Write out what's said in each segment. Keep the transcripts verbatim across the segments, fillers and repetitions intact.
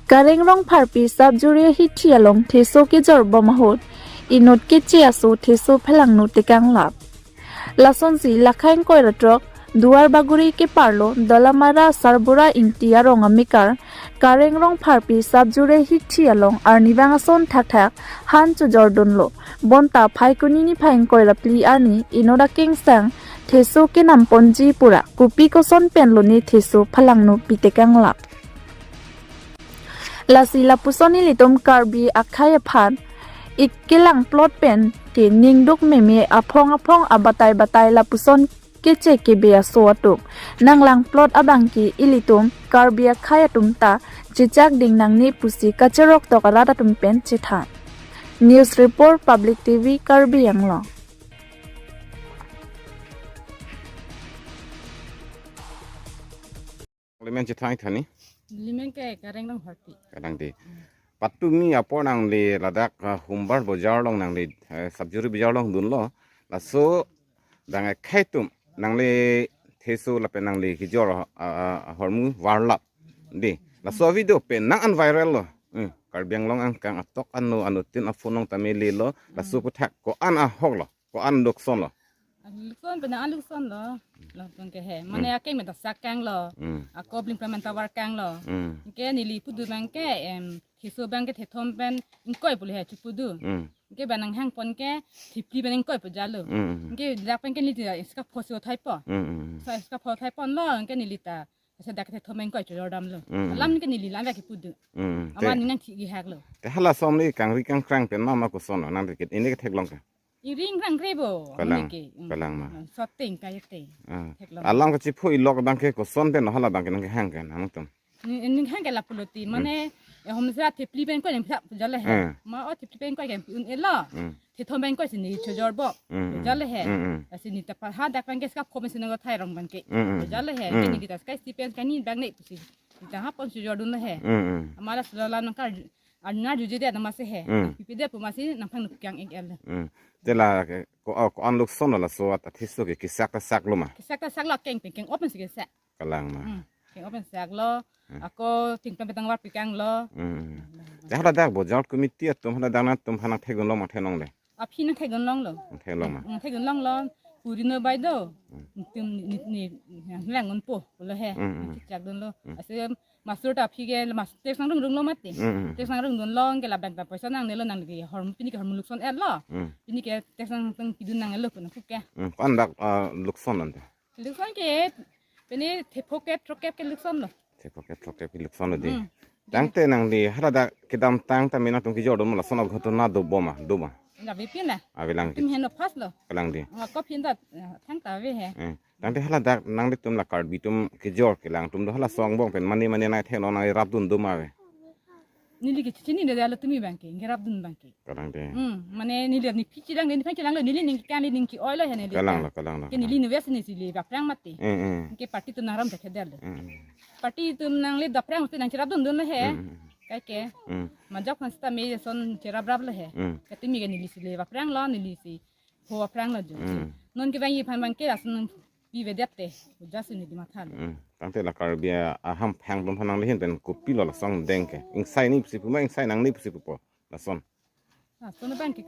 Kareng Rongpharpi sub-jury hithi along theso kejor bom ahut inut keche aso theso phelangno tekang lap. Lasonsi Lakhaing Koiratrok Duarbagori keparlo Dolamara Sarbura Ingti arong amekar Kareng Rongpharpi sub-jury hithi along arnivang ason thakthak han chojordunlo. Bonta Phaikuni niphai ingkoi ra phli arni inut akengsang theso kenamponji pura kopi koson penlone theso phelangno pitekang lap. Lasi lapuson ilitum Karbi akhei aphan ik kelang plot pen ke ningduk meme aphong aphong abatai batai lapuson keche kebe aso atum nanglang plot abangke ilitum Karbi akhei atum ta chechak ding nangne pusi kacheroktok arat atum pen chethan. News report, Public T V, Karbi Anglong. Limen chethang thani. Limen ke Kareng Rongpharpi. Kadang di. Patumi apor nangli ladak, ah, Humbar Bojar along nangli, eh, sub-jury bojar along dunlo. Laso dang akhei atum nangli theso lapen nangli kejor, ah, ah, ahormu varlap. Di. Laso video pen nang an viral lo. Hmm. Karbi Anglong angkang atok ano ano tin aphonong tame lelo. Laso puthak ko-an ahok lo. Ko-an lukson lo. Lukson pen an lukson lo. Lo pen ke he. Mane Hmm. akeng meta sakang lo. Hmm. Ako bling plamenta varkang lo. Hmm. Ke neli pudu abangke, em, theso abangke thethom pen ingkoi pule he chipudu. Hmm. Ke ba nanghangpon ke thipli pen ingkoi pu jalo. Hmm. Ke dak pen ke neli ta iska phosi othaipo. Hmm. Sa iska pho thaiponlo ke neli ta. Sa dak thethom pen ingkoi chojordamlo. Hmm. Alam ke neli lam ya kipudu. Hmm. Ama Te- ning nangthi ihaklo. Te hala somli kangri kangkrang pen mama koson lo nang dikit. Ini ke theklong ke. Iring rang rebo. Kalang, Ini ke. Hmm. kalang ma. Soteng kaya te. Ah. Theklong. Alam kachipho ilok abangke koson pen hala abangke nangkehang ke nangtum. Ni, ni hang ke lapulo ti. Hmm. Mane, ya hom sa thipli pen ingkoi ni pha jale he. Hmm. Ma o thipli pen ingkoi ke un elo. Hmm. Thethom pen ingkoi si neli chojorbo. Hmm, hmm. Jale he. Hmm, hmm. Lasi neli ta pa ha dak pen ke iska pho pen si nangthai rong abangke. Hmm, hmm. Jale he. Hmm. Ke neli ta sky stipend kani abang ne pusi. Neli ta ha pon chojordunlo he. Hmm, hmm. Amala sula la nangkar arna juje de nama se he. Hmm. Pipi de pu masi nangphang nuk kyang ek el. Hmm. Te la ke ko, oh, ko-an lukson lo laso at theso ke kesak ta saklo ma. Kesak ta saklo keng pen keng open si kesak. Kalang ma. Hmm. Keng open saklo. Hmm. Ako ting pen petang var pikang lo. Hmm. Te hala dak bojar committee atum hala dak nangtum aphan nangthekdunlo ma thenong le. Aphi nangthekdunlonglo. Nangtheklong ma. Nangthekdunlonglo. Puri no bai do. Hmm. Tum ni ni ni langdunpo pulo he. Hmm, hmm. Chakdunlo. Hmm. Ase masur ta aphi ke mas tek sang rung rung lo mati. Hmm, hmm. Tek sang rung dunlo ke labang ta poisa nangnelo nang ke hormu pini ke hormu lukson etlo. Hmm. Pini ke tek sang teng pidun nangnelo pun aku ke. Hmm. Ko-an dak, ah, lukson ante. Lukson ke, pini thepho kep, throk kep ke lukson lo. Thepho kep, throk kep ke lukson lo di. Hmm. Tangte nangli hala dak kedamtang ta mena tung kejor dom lason abghoto na do boma, do ma. Ave pin na. Ave lang. Tim heno pas lo. Kalang di. Nga ko pin dat, eh, thang ta ave he. Eh. Tangte hala dak nanglitum la Karbi atum kejor kelang atum do hala song bong pen mane mane nai theno nai rapdun do ma ave. Neli ke chini de alo tumi abangke, ngerapdun abangke. Kalang de. Hmm, mane neli ni pichi lang, ni pichi lang lo, neli ning kan neli ning ki oil lo ya neli. Kalang lo, kalang lo. Ke neli ni wes ni si le baplang mati. Eh, eh. Ke party atum nangram thekhe del. Eh, eh. Party atum nangle baplang mati nangcherapdundun lo he. Eh, eh. Kaike. Eh. Majok kan sita me son cheraprap lo he. Eh. Ke tumi ke neli si le baplang lo, neli si ho baplang lo jo. Eh. Non kevangji aphan abangke ason pivedet te. Just neli matha lo. Eh. Tangte la Karbi aham phang atum aphan nanglihin pen kopilo lasong deng ke. Ingsai ni pusi puma, ingsai nang ni pusi pupo. Lason. Ah, sono bang ke.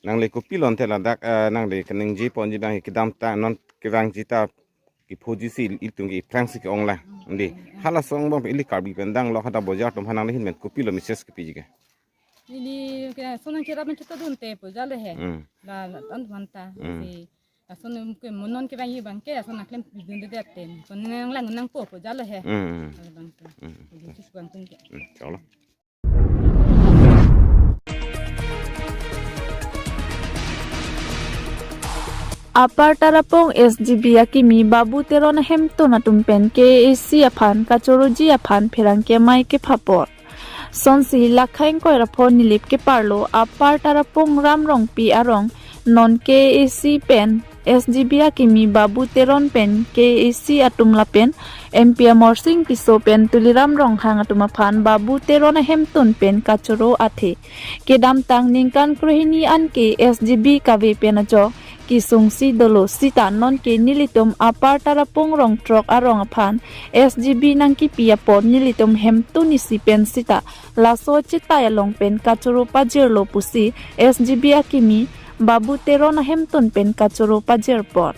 Nangli kopilo ante ladak, eh, nangli keningje ponji abang kedamtang non kevangji ta kephoji si itum ke iphrang si ke-ong la. Andi. Hala song bang ili Karbi pen danglo hada bojar atum aphan nanglihin pen kopilo message kepiji ke. Neli ke sonang cherap men chotodun te pu jale he. Hmm. La, la, tan manta. Hmm. Si, la sonang ke monon kevangji abangke, la sonang klem pidunde te. Sonang nang lang nangpo pu jale he. Hmm. Jale abangke. Hmm. Jadi chis bang tung ke. Hmm. Chalo. Upper Tarapung S G B akimi Babu Teron ahemtun atum pen K A A C aphan kachoroji aphan pherangke amei kepha apot. Sonsi Lakhaing Koirapho Nilip keparlo Upper Tarapung Ramrongpi arong non K A A C pen S G B akimi Babu Teron pen K A A C atum lapen M P Amarsing Tisso pen Tuliram Ronghang atum aphan Babu Teron ahemtun pen kachoro athe. Kedamtang ningkan krehini an ke S G B kave pen ajok kesungsi dolo sita nonke nelitum Upper Tarapung Rongtrok arong aphan S G B nangkepi apot nelitum hemtun isi pen sita laso chetai along pen kachoro pajirlo pusi S G B akimi Babu Teron ahemtun pen kachoro pajir apot.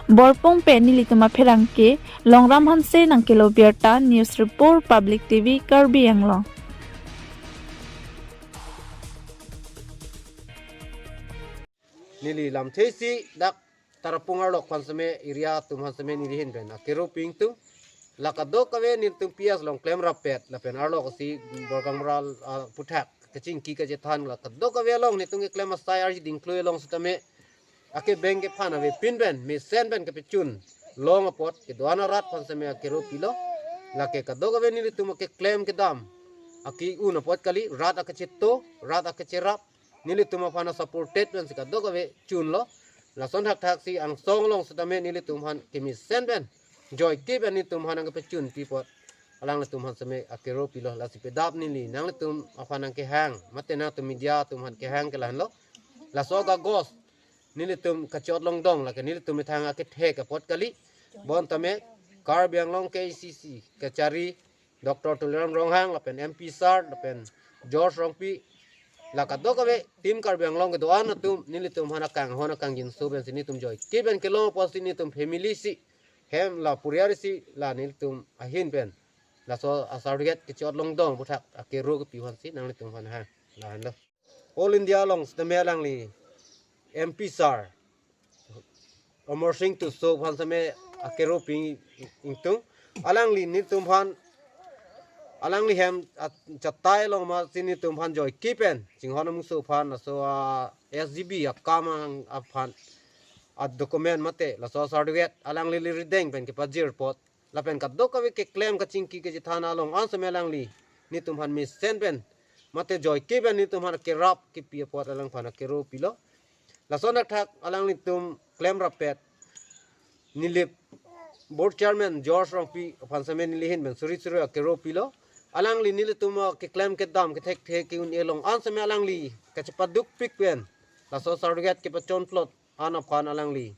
Borpung pen nelitum apherang ke Longram Hanse nangkelo birta, News Report, Public T V, Karbi Anglong. Neli lamthe si dak Tarapung arlok aphan seme area atum aphan seme neli ahin pen akero pi ingtung. La kadokave nelitum P S along klemrappet lapen arlok si Borgang Bral, ah, aputhak kachingki kachethan la kadokave along nelitum keklem asai arji dingklui along sitame akebeng kephan avepin pen mesen pen kepechun long apot kedo-an arat aphan seme akero pilo. Lake kadokave nelitum akeklem kedam ake-un apot kali, rat akecheto, rat akecherap, nelitum aphan supported pensi kadokave chunlo. Lason thakthak si angsong along sitame nelitum aphan kemesen pen joike pen nelitum aphan nangkepechun pi apot alanglitum aphan seme akero pilo. Lasi pedap neli nanglitum aphan nangkehang mate nangtum media atum aphan kehang ke lahenlo. Laso kagos nelitum kachot longdong lake nelitum methang akethek apot kali. Bonta me Karbi Anglong K A C C kachari Doctor Tuliram Ronghang lapen M P sir lapen George Rongpi, la kadokave Team Karbi Anglong kedo-an atum nelitum aphan akanghon akangjinso pensi nelitum joike pen kelong apotsi nelitum family si hem la puriar si la nelitum ahin pen laso asar duet kachot longdong aputhak akero kepi aphansi nanglitum aphan ha lahenlo. All India along sitame alangli M P sir Amarsing Tisso aphan seme akero pi ingtung. Alangli nelitum aphan, alangli hem at-, chetai along masi nelitum aphan joike pen chinghon amuso aphan laso a S G B akam ang aphan a document mate laso asar duet alangli le rideng pen kepajir apot lapen kadokave keklem kachingki kachethan along an seme alangli nelitum aphan mesen pen mate joike pen nelitum aphan kerap kepi apot alang aphan akero pilo. Lason thakthak alanglitum klemrappet Nilip Board Chairman George Rongpi aphan seme neli ahin pen suri suri akero pilo. Alangli nelitum keklem kedam kethekthe ke-un along an seme alangli kachepadukpik pen laso asar duet kepachonplot an aphan alangli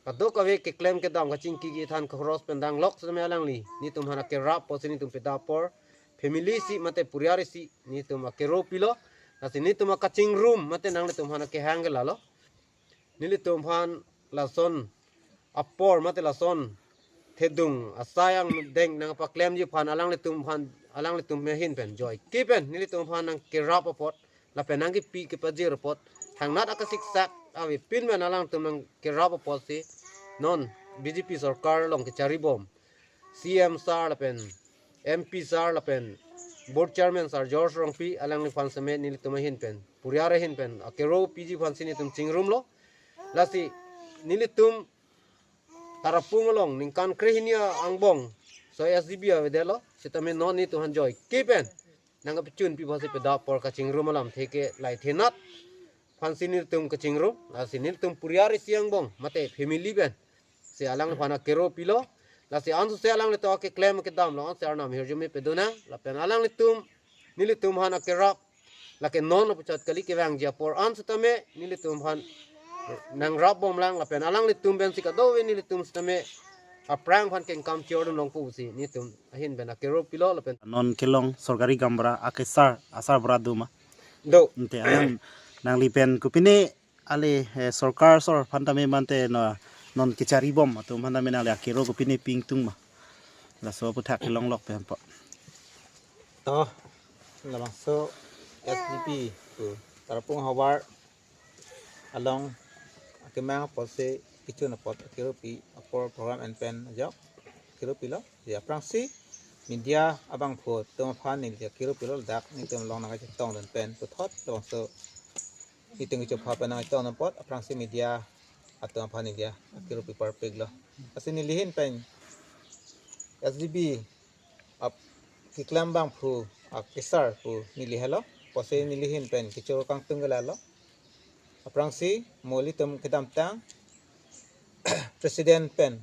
kadokave keklem kedam kachingki kethan kachoro pen danglok sitame alangli nelitum aphan akerap apotsi nelitum pedap apor family si mate puriar si nelitum akero pilo. Lasi nelitum akachingrum mate nanglitum aphan akehang ke lalo. Nelitum aphan lason apor mate lason thedung asai angdeng nangpaklemji aphan alanglitum aphan alanglitum ahin pen joike pen nelitum aphan nangkerap apot lapen nangkepi kepajir apot thangnat akasiksak avepin pen alangtum nangkerap apotsi non B J P sorkar along kecharibom C M sir lapen M P sir lapen Board Chairman sir George Rongpi alangliphan seme nelitum ahin pen puriar ahin pen akero piji aphansi nelitum chingrumlo. Lasi nelitum Tarapung along ningkan krehini angbong so S G B avedetlo sitame non nelitum aphan joike pen nangkepechun pi aphansi pedap apor kachingrum alamthe ke lai thenat aphansi nelitum kachingrum. Lasi nelitum puriar isi angbong mate family pensi alangliphan akero pilo. Lasi ansose alanglitum akeklem kedam along ansi arnam ahirjume pedonang lapen alanglitum nelitum aphan akerap lake non apuchot kali kevangji apor an sitame nelitum aphan nangrapbomlang lapen alanglitum pensi kadokave nelitum sitame aphrang aphan kengkam chordun longpo pusi nelitum ahin pen akero pilo lapen non kelong sorkari gaonbura akesar asarbura doma. Do. Ante alang nangli pen kopine ale, eh, sorkar sor aphan tame mate no non kecharibom atum aphan tame nangli akero kopine pi ingtung ma? Laso aputhak kelonglok pen po. To, labangso S G B pu Tarapung havar along akemang apotsi kechun apot akero pi apor program en pen ajok akero pilo. Di aphrangsi media abangphu atum aphan neli akero pilo ladak nelitum along nangkachetongdun pen puthot labangso nelitum kechopha pen nangchetongdun apot aphrangsi media atum aphan neli akero pi parpiklo. Lasi neli ahin pen S G B ap keklem abangphu akesar pu neli helo. Apotsi neli ahin pen kechoro kangtung ke lalo. Aphrangsi mo ilitum kedamtang president pen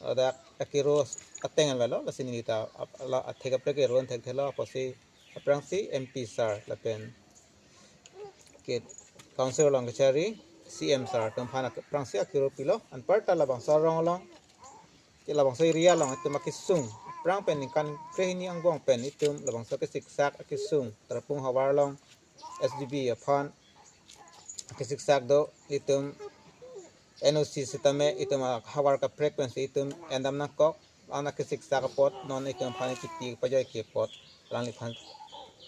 ladak akero ateng an avelo, lasi neli ta ap-, la athek apre kero an thekthelo, apotsi aphrangsi M P sir lapen ke council along kechari C M sir atum aphan ak-, aphrangsi akero pilo, anparta labangso arong along, ke labangso area along itum akesung aphrang pen ningkan krehini angbong pen itum labangso kesiksak akesung Tarapung havar along S G B aphan kesiksak do, itum N O C sitame itum ahavar kaprek pensi itum endam nangkok, la-an akesiksak apot non itum aphan kipi pajoike apot alangliphan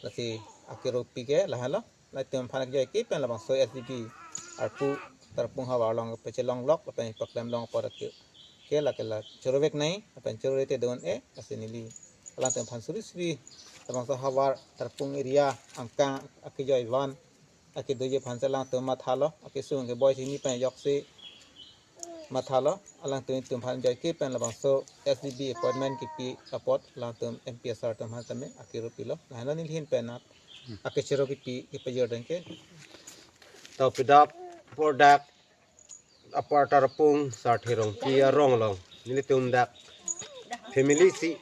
lasi akero pi ke lahenlo. La itum aphan ajoike pen labangso S G B arpu Tarapung havar along pachelong lok lapen paklem long apot ake, ke lake la chorovek nai lapen chorore te don e, lasi neli alangtum aphan suri suri labangso havar Tarapung area angkang akejoi van akedoji aphan si alangtum mathalo, akesung keboi si ni pen ajoksi mathalo, alangtum itum aphan joike pen labangso S G B appointment kipi apot alangtum M P sir atum aphan tame akero pilo. Lahenlo neli ahin pen ak-, akechero kipi kepajir dengke. Tau pidap pordak apar Tarapung Sarthe Rongpi arong along nelitum dak family si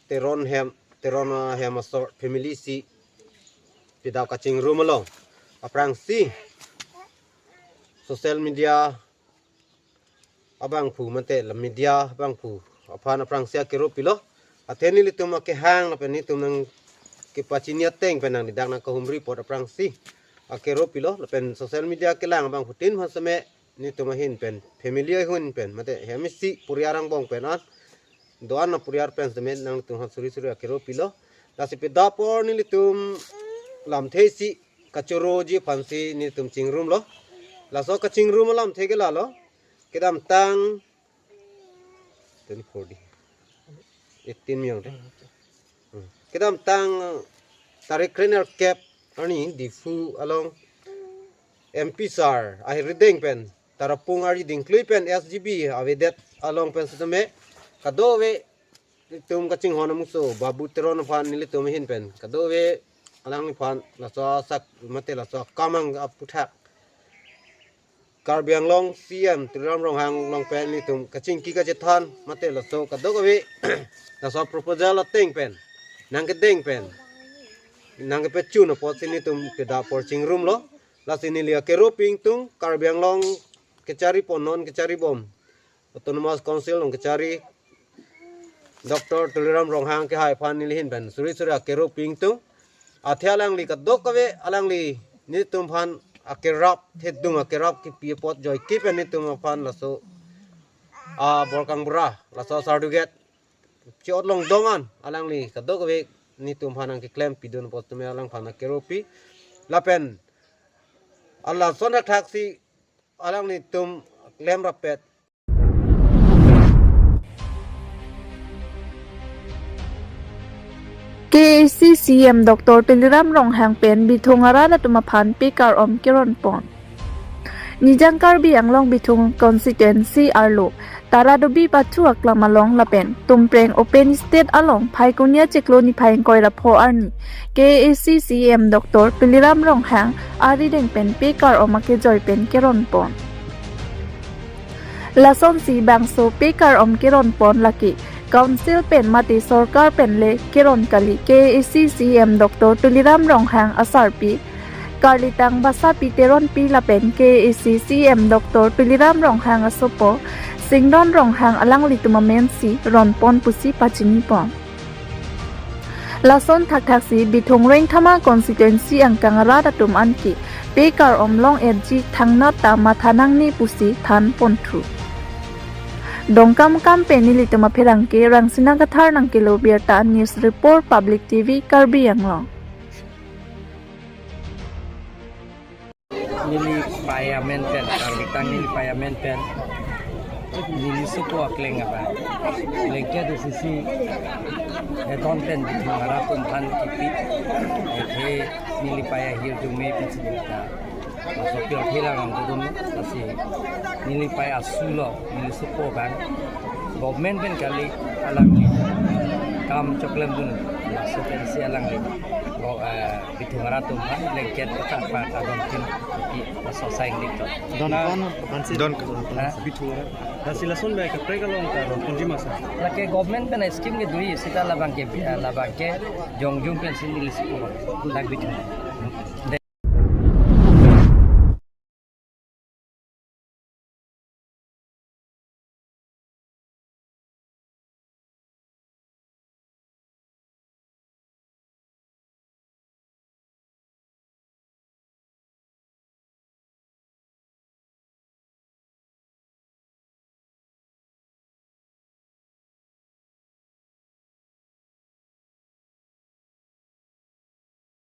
Teron hem, Teron, ah, hem asor family si pidap kachingrum along aphrangsi social media abangphu mate la media abangphu aphan aphrangsi akero pilo. Athe nelitum akehang lapen nelitum nangkepachini ateng pen nangnedak nangkahumri apot aphrangsi akero pilo, lapen social media kelang abangphutin aphan seme nelitum ahin pen family ahun pen mate hem isi poriar angbong pen an do-an aporiar pen seme nangtum aphan suri suri akero pilo. Lasi pidap apor nelitum lamthe si kachoroji aphansi nelitum chingrumlo. Laso kachingrum alamthe ke lalo, kedamtang twenty-four di, eighteen mi ong de. Hmm. Kedamtang tarik krenerkep arni Diphu along M P sir arideng pen Tarapung ari dingklui pen S G B avedet along pen sitame kadokave nelitum kachinghon amuso Babu Teron aphan nelitum ahin pen kadokave alangliphan laso asak mate laso akam aphuthak Karbi Anglong C M Tuliram Ronghang along pen nelitum kachingki kachethan mate laso kadokave laso proposal ateng pen nangkedeng pen nangkepachun apotsi nelitum pidap apor chingrumlo. Lasi neli akero pi ingtung Karbi Anglong kechari pon non kechari bom Autonomous Council along kechari Doctor Tuliram Ronghang kehai aphan neli ahin pen suri suri akero pi ingtung. Athe alangli kadokave alangli nelitum aphan akerap thedung akerap kipi apot joike pen nelitum aphan laso abor kangbura laso asar duget chi-ot longdong an alangli kadokave nelitum aphan nangkeklem pidun apot tame alangphan akero pi. Lapen alason thakthaksi alanglitum klem rappet. K A A C C M Doctor Tuliram Ronghang pen Bithung arat atum aphan pekar om keron pon. Nijang Karbi Anglong Bithung constituency arlo Taradobi Pachu aklam along lapen Tumpreng Open Stage along Phaikuni achiklo niphai ingkoi ra pho arni K A A C C M Doctor Tuliram Ronghang arideng pen pekar om akejoi pen keron pon. Lasonsi bangso pekar om keron pon lake Council pen mate sorkar pen le keron kali. K A A C C M Doctor Tuliram Ronghang asarpi Karlitang Basapi Teronpi lapen K A A C C M Doctor Tuliram Ronghang asopo Singdon Ronghang alanglitum amensi ron pon pusi pachini pon. Lason thakthaksi Bithung Rengthama constituency angkang arat atum anke pekar om long-etji thangnat ta matha nangne pusi than ponthu. Dongkamukam pen nelitum apherangke Rangsina Kathar nangkelo birta, News Report Public T V Karbi Anglong. Neli pei amen pen, Karlitang neli pei amen pen, neli sopo akleng abang. Lengket do sisi, eton pen Bithung arat atum aphan kipi, ethe neli pei ahirjume pen sibita. Laso apirthe lang ang dodun, lasi neli pei asu lo, neli sopo abang. Government pen kali alangli kam choklemdun, laso pensi alangli go, eh, Bithung arat atum aphan lengket kata pa kadon kin ki laso saing dik to. Don Na- kon, aphansi Don- Ha? Bithung arat. Lasi lason bai kaprek along ta ron ponji ma sir? Lake government pen scheme kedo-i sita labang ke, eh, labang ke jongjung pensi neli sopo abang. Dak Bithung.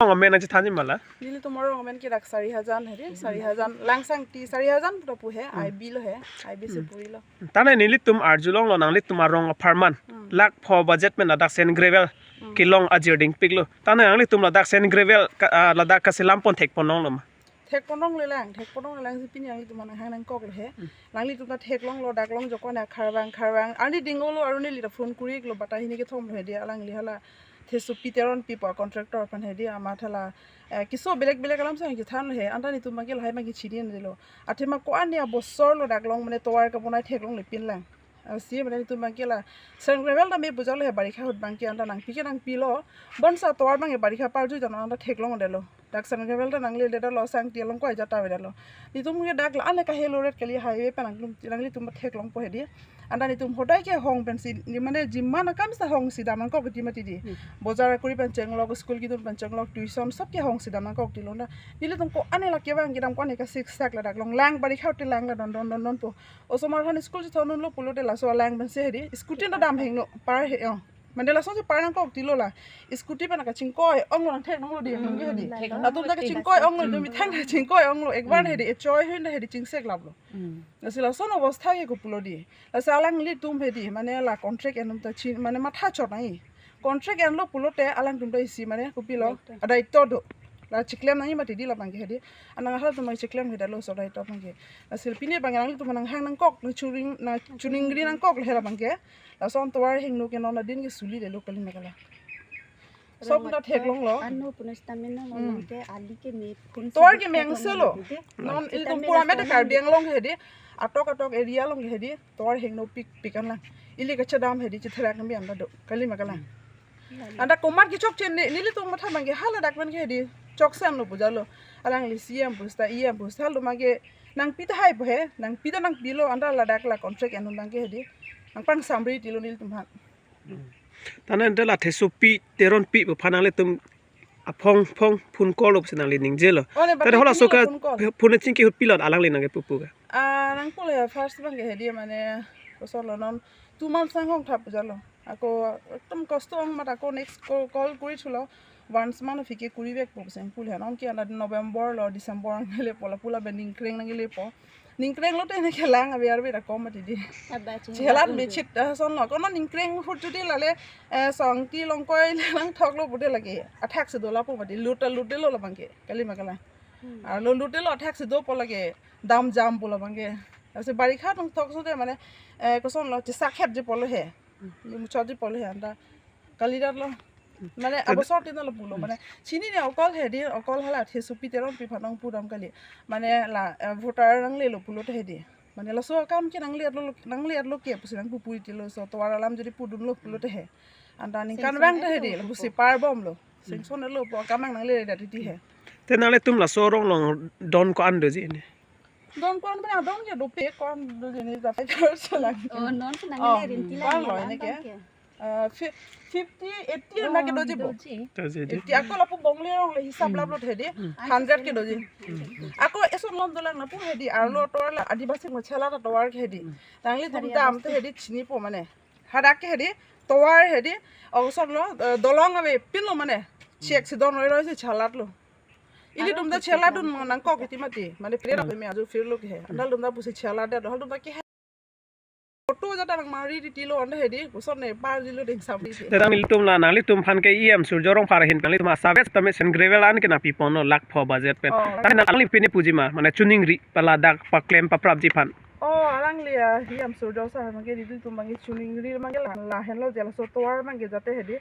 Amen aja thanji mala. Nelitum arong amen ke dak Sarihajan hedi, Sarihajan Langsangti, Sarihajan puta pu he, I B lo he, I B si purilo. Tane nelitum arjulonglo, nanglitum arong apharman. Hmm. Lakh pho budget pen ladak sand gravel Hmm. kelong ajir dingpiklo. Tane nanglitum ladak sand gravel ka, ah, ladak kasilam pon thek ponlonglo ma? Thek ponlonglelang, thek ponlonglelang si pini nanglitum aphan nanghang nangkoklo he. Hmm. Nanglitum ta theklonglo, dak long jokon akharbang, kharbang. Arni ding-olo, arni lita phone kuriklo, bata hini kethomlo hedi, alangli hala Thesopi Teronpi pu a contractor aphan hedi, amat hala, eh, keso belek belek alam si nangchethanlo he, anta netum abangke lahai abangke chini-an delo. Athema ko-an ni abosor lo dak long mane tovar kabonai theklongle pinlang. Asi mane netum abangke la sand gravel ta me puja lo he, barikha ahut abangke anta nangpi ke nangpilo. Bonta tovar abangke barikha parju jano anta theklongledetlo. Dak sand gravel ta nangledetlo, Langsangti along ko ajat avedetlo. Netum ke dak la ane kahelo ret kali, highway pen nangtum, nanglitum theklongpo hedi. Anta netum hodai ke hong pensi, ne mane jiman akam seta hongsi dam nangkok kiti mati di. Hmm. Bojar akuri pen chenglok, school kedun pen chenglok, tuition sob ke hongsi dam nangkok tilo na. Nelitum ko-an ni lake abang kedam ko-an ni kasik sak ladak long, lang barikha ahut te lang la don don don don po. Osomar aphan school chethondunlo pulote laso alang pensi hedi, scooty ta dam hingno, par he, oh. Mane laso si par nangkok tilo la. Scooty pen kachingkoi onglo, nangthek nanglo di, Hmm, nangke hedi. Thek nang. Latum ta kachingkoi onglo, Hmm. dumi thang kachingkoi onglo, ekbar Hmm. hedi, echoi hin hedi chingseklaplo. Hmm. Lasi lason obostha ke kopulo di. Lasi alanglitum hedi, mane la contract enum ta chin, mane matha chot nai. Contract enlo pulote alangtum ta isi mane kopilo, Daito. Adaito do. La chiklem nangji mati di labangke hedi. Anang ahal tum chiklem hedi, laso daito abangke. Lasi pini abangke nanglitum nanghang nangkok, nangchuning, nangchuningri nangkok he labangke. Lason tovar hingno ke non adin ke sulidetlo kali ma kala. Sob ta theklonglo. Ano puno stamina Hmm. lo ke ali ke me phun Tovar si ke me theklong angselo. lo de. Non Stamina ilitum pura mete stamina Karbi Anglong hedi. Atok atok area along hedi. Tovar hingno pik pik anlang. Ili kachedam hedi, chetherak kami anta do. Kali ma kala. Hmm. Anta komat kechokche ne, nelitum matha abangke hala dak pen ke hedi. Choksen lo puja lo. Alangli C M pu seta, E M pu seta lo abangke nangpi tahai po he, nangpi ta nangpilo, anta ladak la contract enum abangke hedi. Nangpangsamri tilo nelitum aphan. Tane ante la Thesopi Teronpi pu aphan nanglitum aphong phong phone call lo pusi nangli ningjelo. Oh, ne, Tade bang hola neli soka phone call. phone chingki ahut pilot alangli nangkepu pu ke. Ah, nangpulo ya, first abangke hedi mane, kosonlo non, two months nanghong thap jalo. Ako ekdom kosto ong mat, ako next call, call kuri thulo. Once man of hike kuri vekpo pusi nangpulo ya. Non ke anta November lo, December nangkelepo, lapu la pen ningkreng nangkelepo. Ningkreng lote ne kelang abi arbi ta kom mati di. Aba chini Chelat ba me undu. chit, ah, sonlo. Kono ningkreng ahut jodi lale, eh, songti longkoi le nangthoklo pulote lake athak si do lapu mati. Lut ta lutdetlo labangke. Kali ma kala. Hmm. Arlo lutdetlo, athak si dopo lake. Dam jampo labangke. Lasi barikha atum thok sote mane, eh, kosonlo, chesakhet jepolo he. Hmm. Muchot jepolo he anta. Kalidet lo. Mane Tada- abosor tin lo pulo, mane chinine okol hedi, okol hala Thesopi Teronpi aphan nangpudam kali. Mane la, eh, voter nanglelo pulote hedi. Mane laso akam ke nangledetlo, nangledetlo ke pusi nangpupu tilo, laso tovar alam jodi pudunlo pulote he. Anta ningkan Sanction vang ta hedi, etlo lapusi pupo. parbomlo. Sanction etlo pu akam nangledet titi he. Te nanglitum laso arong along don ko-an doji ne? Don ko-an mane adon ke dopik, ko-an doji ne, ta five years lang. Oh, non ke Oh, nanglerin tila ko-an ne lo lang eneke? don ke. Ah, fi-, fifty, eighty Oh, na kedoji bo. doji. Doji, doji. Eighty ako lapu Bongle arong le hisab Hmm. laplo hedi. Hmm. Hundred kedoji. Hmm. Ako eson lom dolang lapu hedi, arlo tovar la Adivasi mo chela ta tovar ke hedi. Hmm. Nanglitum Hari dam August. te hedi chinipo mane. Hadak ke hedi, tovar hedi, angsong lo, eh, dolong ave pinlo mane. Chek si don roi roi si chelatlo. Ilitum ta cheladun nangkok kiti mati. Mane pire Hmm. me aju firlo ke he. Anta latum ta pusi cheladetlo, latum ta ke he. Photo jata nangmari titilo anta hedi, koson ne par jilo ding samri ke. Te nanglitum la, nanglitum aphan ke E M Surjya Rongphar ahin nanglitum asap tame sand gravel an ke nangpiponlo lakh pho budget pen. Oh. Tame nangli pine puji ma, mane chuningri, paladak, paklem, paprapji aphan. Oh, alangli ya, E M Surjya sir abangke nelitum abangke chuningri abangke la, lahenlo je laso tovar abangke jate hedi.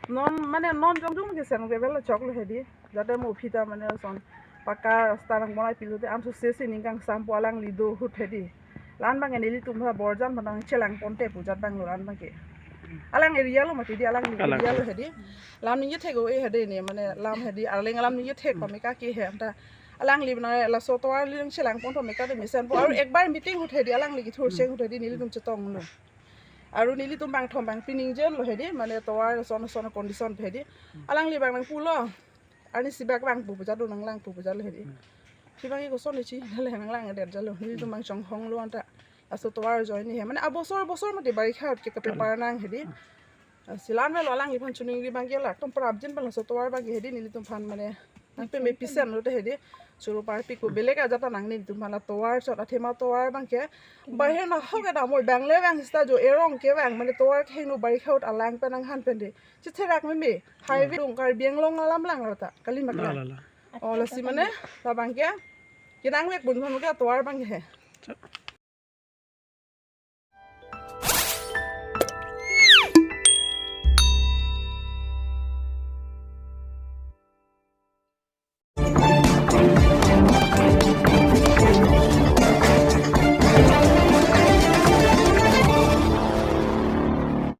Non, mane non jongjong ke sand gravel choklo hedi. Jate mo phita mane son pakka rasta nangbonai pilote amso sesi ning kangsampo alangli do ahut hedi. La-an abangke nelitum ha Borjan aphan nangchelang ponte pu jat abang lo la-an abangke. Alang area lo mati di, alang Alang. area lo hedi. Lam ningje thek-o-e hedi ne, mane lam hedi, arleng alam ningje thek pame kake he anta. Alangli bana laso tovar li nangchelang pon pame kake mesenpo. Aru ekbar meeting ahut hedi, alangli kethur cheng ahut hedi, nelitum chetonglo. Aru nelitum bangthom bangphli ningjenlo hedi, mane tovar son son condition hedi. Alangli bang nangpulo. Arnisi bak bang pu pu jalo, nanglang pu pu jalo hedi. Hmm. Si bang iko son ichi, nale nanglang adet jalo. Nelitum bang chonghonglo anta. Laso tovar ajoine he. Mane abosor bosor mati barikha ke kape Hmm. parnang hedi. Hmm. Silan me lo alangliphan choningri abangke la atum prapjin abang laso tovar abangke hedi nelitum aphan mane nangpeme pisen lote hedi choro parpikpo, belek ajat ta nang nelitum aphan la tovar chot athema tovar abangke bahir na hok eta mo bangle vang sita jo erong kevang mane tovar kehingno barikha ahut alang pen nanghan pen de chetherak meme highway dung Karbi Anglong alam lang rata kali mak la la. La la la. Oh, lasi mane labangke kenangvek bun aphan ke tovar abangke he.